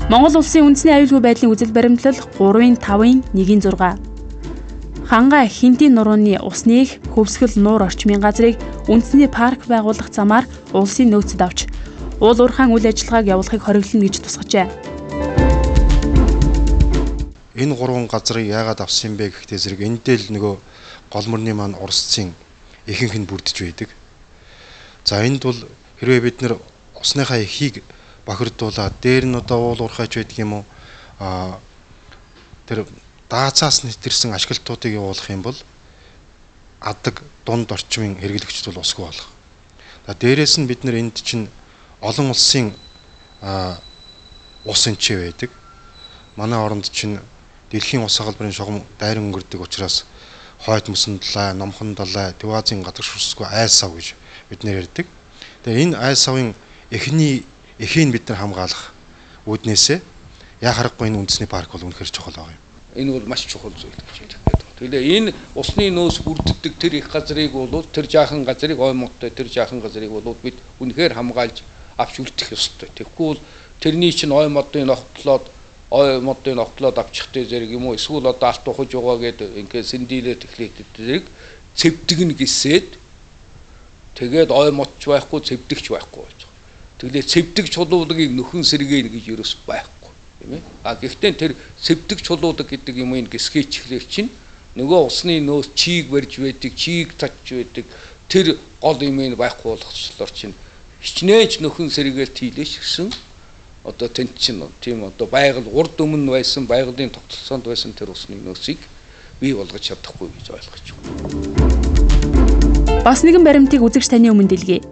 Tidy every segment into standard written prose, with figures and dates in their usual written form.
Монгол улсын үндэсний аюулгүй байдлын үзэл баримтлал 3-ын 5-ын 1-ийн 6. Хангай Хинтийн нурууны усны их хөвсгөл нуур орчмын газрыг үндэсний парк байгуулах замаар улсын нөөцөд авч уул уурхайн үйл ажиллагааг явуулахыг хориглоно гэж тусгажээ. Энэ гурван газрыг яагаад авсан юм бэ гэхдээ зэрэг энэ дээр л нөгөө гол мөрний маань урсцын ихэнх нь бүрдэж байдаг. За энд бол хэрвээ бид нэр усныхаа эхийг бохирдуулаад дээр нь одоо уул уурхайч байдаг юм уу, тэр даацаас нэтэрсэн ашиглалтуудыг явуулах юм бол адаг дунд орчмын хэрэглэгчд бол усгүй болох. За дээрээс нь бид нэр энд чинь олон улсын ус энчээ байдаг. Манай оронд чинь дэлхийн ус хагалбарын шугам дайран өнгөрдөг учраас хойд мөсөн далай, номхон далай, Төв Азийн гадагш урсгүй айл сав гэж бид нэр ярьдаг. Тэгээ энэ айл савын эхний эхийг бид нар хамгаалах үүднээсээ яа харахгүй энэ үндэсний парк бол үнэхээр чухал байгаа юм. Энэ бол маш чухал зүйл гэж хэлэх гээд байна. Тэгэхээр энэ усны нөөц бүрддэг тэр их газрыг бол тэр жаахан газрыг ой муутай тэр жаахан газрыг бол бид үнэхээр хамгаалж авч үлдэх ёстой. Тэгэхгүй бол тэрний чинь ой модын огтлоод авчихтай зэрэг юм уу эсвэл одоо алт ухаж байгаа гэдэг ингээд сэндийлээ тэхлээд зэрэг цэвдэг нь гисээд тэгээд ой модч байхгүй цэвдэгч байхгүй болж байгаа. Тэгэхээр цэвдэг чулуулагыг нөхөн сэргээн гэж ерөөс байхгүй тийм ээ. А гэхдээ тэр цэвдэг чулуулаг гэдэг юм энэ гисгээчлэр чинь нөгөө усны нөөц чийг барьж байдаг, чийг татж байдаг тэр гол юм энэ байхгүй болгочлоор чинь хичнээн ч нөхөн сэргээл тийлээш гэсэн одоо тэнд чинь тийм одоо байгаль урд өмнө байсан байгалийн тогтолцоонд байсан тэр усны нөөцийг бий болгож чадахгүй гэж ойлгож байна. Бас нэгэн баримтыг үзэгч таны өмнө дэлгэе.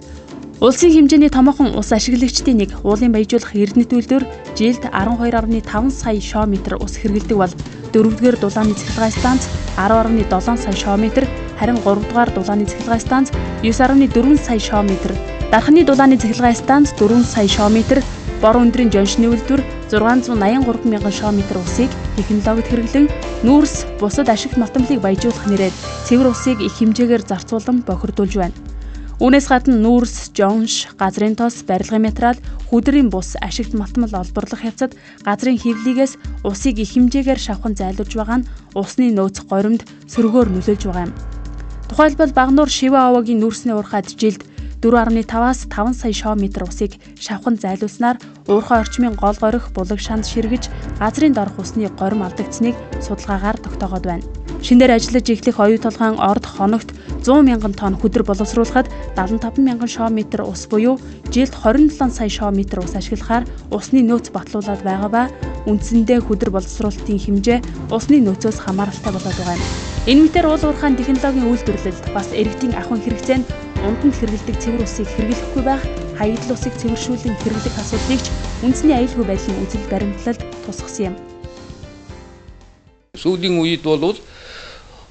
Улсын хэмжээний томоохон ус ашиглагчдын нэг уулын баяжуулах Эрдэнэт үйлдвэр жилд 12.5 сая шометр ус хэрэглэдэг бол 4-р дулааны цахилгаан станц 10.7 сая шометр, харин 3-р дулааны цахилгаан станц 9.4 сая шометр, Дархны дулааны цахилгаан станц 4 сая шометр, бор өндрийн жоншны үйлдвэр 683 мянган шометр усыг технологид хэрэглэн нүүрс бусад ашигт малтамлыг баяжуулах нэрээр цэвэр усыг их хэмжээгээр зарцуулан бохирдуулж байна. Үүнээс гадна нүүрс, жонш, газрын тос, барилгын материал, хүдрийн бус ашигт малтмал олборлох явцад газрын хэвлийгээс усыг их хэмжээгээр шавхан зайлуулж байгаа нь усны нөөц горимд сөргөөр нөлөөлж байгаа юм. Тухайлбал Багануур Шивэ овоогийн нүүрсний уурхайд жилд 4.5-аас 5 сая шометр усыг шавхан зайлуулснаар уурхай орчмын гол горих булаг шанд ширгэж газрын доорх усны горим алдагдсныг судалгаагаар тогтоогоод байна. Шинээр ажиллаж эхлэх оюу толгойн орд хоногт 100 мянган тонн хүдэр боловсруулахад 75 мянган шометр ус буюу жилд 27 сая шометр ус ашиглахаар усны нөөц батлуулаад байгаа ба үндсэндээ хүдэр боловсруулалтын хэмжээ усны нөөцөөс хамааралтай болоод байгаа юм. Энэ мэтээр уул уурхайн технологийн үйлдвэрлэлд бас иргэдийн ахуйн хэрэгцээнд унданд хэрэглэдэг цэвэр усыг хэрэглэхгүй байх, хаягдал усыг цэвэршүүлэн хэрэглэх асуудлыг ч үндэсний аюулгүй байдлын үзэл баримтлалд тусгасан юм. Сүүлийн үед бол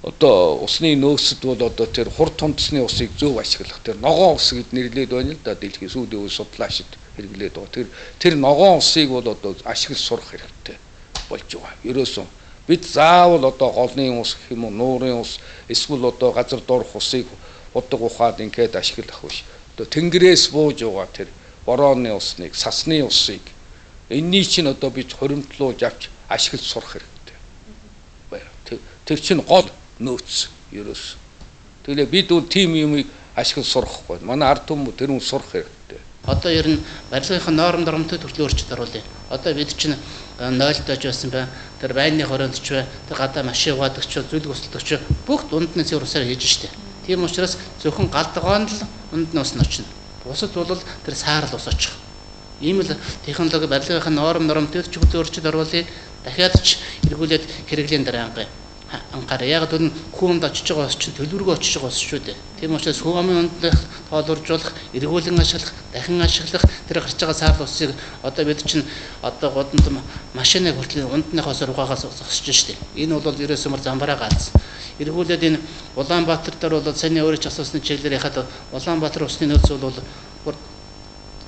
одоо усны нөөцөд бол одоо тэр хурд тундсны усыг зөв ашиглах тэр ногоон ус гэд нэрлээд байна л да дэлхийн сүүлийн үе судлаачид хэрэглээд байгаа. Тэр ногоон усыг бол одоо ашиглаж сурах хэрэгтэй болж байгаа. Ерөөсөн бид заавал одоо голны ус гэх юм уу, нуурын ус эсвэл одоо газар дорх усыг удаг ухаад ингээд ашиглах биш. Одоо тэнгэрээс бууж байгаа тэр борооны усныг, сасны усыг энэний чинь одоо бид хоримтлуулж авч ашиглаж сурах хэрэгтэй. Тэр чинь гол нөөц ерөөс. Тэгэхээр бид бол тийм юмыг ашиглаж сурахгүй. Манай ард түмэн тэр хүн сурах хэрэгтэй. Одоо ер нь барилгынхаа норм доромтой төрлийн өөрчлөлт оруулъя. Одоо бид чинь 0-дож байсан бай. Тэр байны хорионд ч бай. Тэр гадаа машин угаадаг ч, зүлэг усалдаг ч бүх дундны цэвэр усаар хийж штэ. Тийм учраас зөвхөн галдгоон л ундны ус нь очно. Бусад бол тэр саарл ус очих. Ийм л технологи барилгынхаа норм доромтой төрлийн өөрчлөлт оруулъя. Дахиад ч эргүүлээд хэрэглийн дараа анхаарай. Анхаарай. Яг л хүүмд очиж байгаа ус чинь төлөвргөө очиж байгаа ус шүү дээ. Тийм учраас хүүмийн ундах тоолоржуулах, эргүүлэн ашиглах, дахин ашиглах тэр гарч байгаа саарл усыг одоо бид чинь одоо гудамд машиныг хүртэл ундныхоос угаагаас зогсож штэ. Энэ бол ерөөсөө мөр замбараа гац. Эргүүлээд энэ Улаанбаатар дээр бол саяны өөрөө ч асуусан чиглэлээр яхад Улаанбаатар усны нөөц бол бүр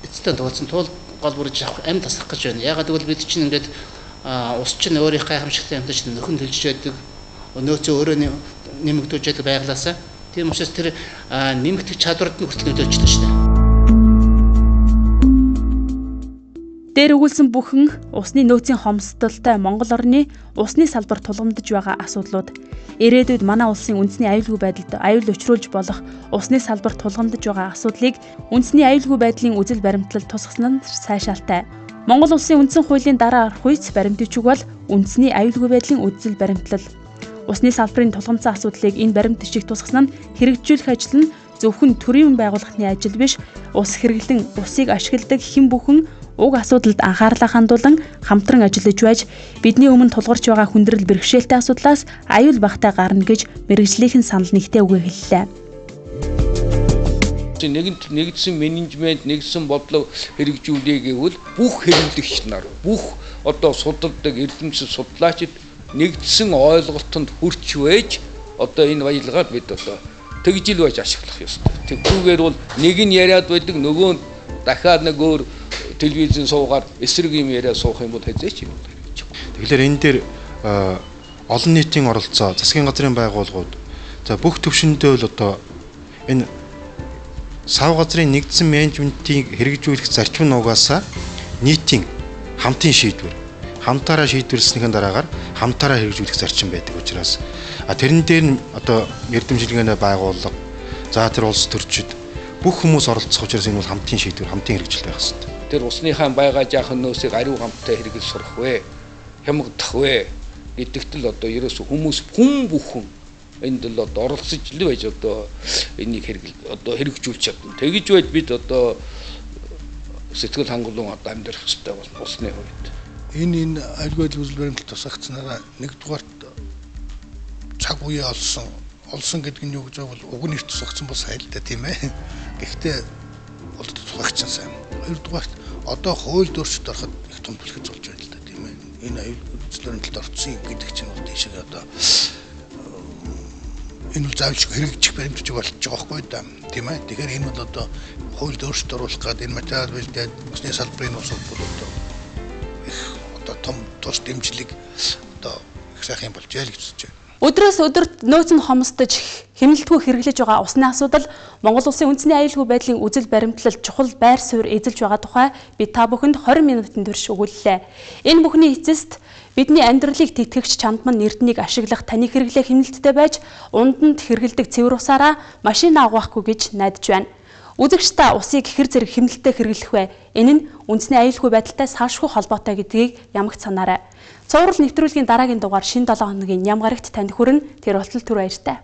эцэстэн туулсан туул гол бүрж авах амь тасрах гэж байна. Яг гэвэл бид чинь ингээд ус чинь өөрийнх гайхамшигтай юмтай чинь нөхөн төлж яадаг. Нөөцөө өөрөө нэмэгдүүлж яадаг байглаасаа. Тийм учраас тэр нэмэгдэх чадварт нь хүртэл нөлөөлж байна шүү дээ. Дээр өгүүлсэн бүхэн усны нөөцийн хомсдолтой Монгол орны усны салбар тулгамдж байгаа асуудлууд. Ирээдүйд манай улсын үндэсний аюулгүй байдалд аюул учруулж болох усны салбар тулгамдж байгаа асуудлыг үндэсний аюулгүй байдлын үзэл баримтлал тусгасан нь сайшаалтай. Монгол улсын үндсэн хуулийн дараа орох үйц баримтчиг бол үндэсний аюулгүй байдлын үзэл баримтлал. Усны салбарын тулгамдсан асуудлыг энэ баримт бичиг тусгасан нь хэрэгжүүлэх ажил нь зөвхөн төрийн байгууллагын ажил биш, ус хэрэглэн усыг ашигладаг хэн бүхэн уг асуудалд анхаарлаа хандуулан хамтран ажиллаж байж бидний өмнө тулгарч байгаа хүндрэл бэрхшээлтэй асуудлаас аюул багатай гарна гэж мэргэжлийнхэн санал нэгтэй үгээ хэллээ. Нэгдсэн менежмент, нэгдсэн бодлого хэрэгжүүлэе гэвэл бүх хэрэглэгч нар, бүх одоо судалдаг эрдэмтэд судлаачид нэгдсэн ойлголтонд хүрч байж одоо энэ баялгаад бид одоо тэгж л байж ашиглах ёстой. Тэгхүүгээр бол нэг нь яриад байдаг, нөгөө нь дахиад нэг өөр телевизэн суугаад эсрэг юм яриа суух юм бол хэзээ ч юм хэрэгжихгүй. Тэгэхээр энэ дээр олон нийтийн оролцоо, засгийн газрын байгууллагууд за бүх төвшөндөө л одоо энэ сав газрын нэгдсэн менежментийг хэрэгжүүлэх зарчим нь угаасаа нийтийн хамтын шийдвэр. Хамтаараа шийдвэрлэснийхэн дараагаар хамтаараа хэрэгжүүлэх зарчим байдаг учраас тэрэн дээр нь одоо эрдэм шилгээний байгууллага, за тэр улс төрчид бүх хүмүүс оролцох учраас энэ бол хамтын шийдвэр, хамтын хэрэгжил байх ёстой. Тэр усныхаа байгаа жаахан нөөсийг ариу хамттай хэрэгэл сурах вэ? Хямгадах вэ гэдэгт л одоо ерөөсө хүмүүс хүн бүхэн энд л одоо оролцож л байж одоо энийг хэрэгэл одоо хэрэгжүүлж чадна. Тэгж байж бид одоо сэтгэл хангалуун одоо амьдрах ёстой бол усны хувьд. Энэ аюулгүй байдлын үзэл баримтлал тусгагдсанараа нэгдүгээрт цаг үеэ олсон гэдэг нь юу гэж бол уг нь их тусгагдсан бол сайн л да, тийм ээ. Гэхдээ бол тусгагдсан сайн. Хоёрдугаарт одоо хуульд өөрчлөлт ороход их том түлхэц болж байна л да, тийм ээ. Энэ аюулгүй үзэл баримтлалд орсон гэдэг чинь бол тийшээ одоо энэ бол заавалчгүй хэрэгжих баримтчиг болчих жоох байхгүй да, тийм ээ. Тэгэхээр энэ бол одоо хуульд өөрчлөлт оруулах гээд энэ материал бэлдээд усны салбарын ус бол одоо их одоо том тус дэмжлэг одоо их сайхан болжээ л гэж үзэж байна. Өдрөөс өдөрт нөөц нь хомсдож хэмнэлтгүй хэрэглэж байгаа усны асуудал Монгол улсын үндэсний аюулгүй байдлын үзэл баримтлал чухал байр суурь эзэлж байгаа тухай би та бүхэнд 20 минутын турш өгүүллээ. Энэ бүхний эцэст бидний амьдралыг тэтгэгч чамдман эрднийг ашиглах таны хэрэглээ хэмнэлттэй байж унданд хэрэглэдэг цэвэр усаараа машин агуулахгүй гэж найдаж байна. Үзэгч та усыг хэр зэрэг хэмнэлттэй хэрэглэх вэ? Энэ нь үндэсний аюулгүй байдалтай салшгүй холбоотой гэдгийг ямагт санаарай. Цуврал нэвтрүүлгийн дараагийн дугаар шинэ 7 хоногийн ням гарагт танд хүрнэ. Тэр болтол түр баяртай.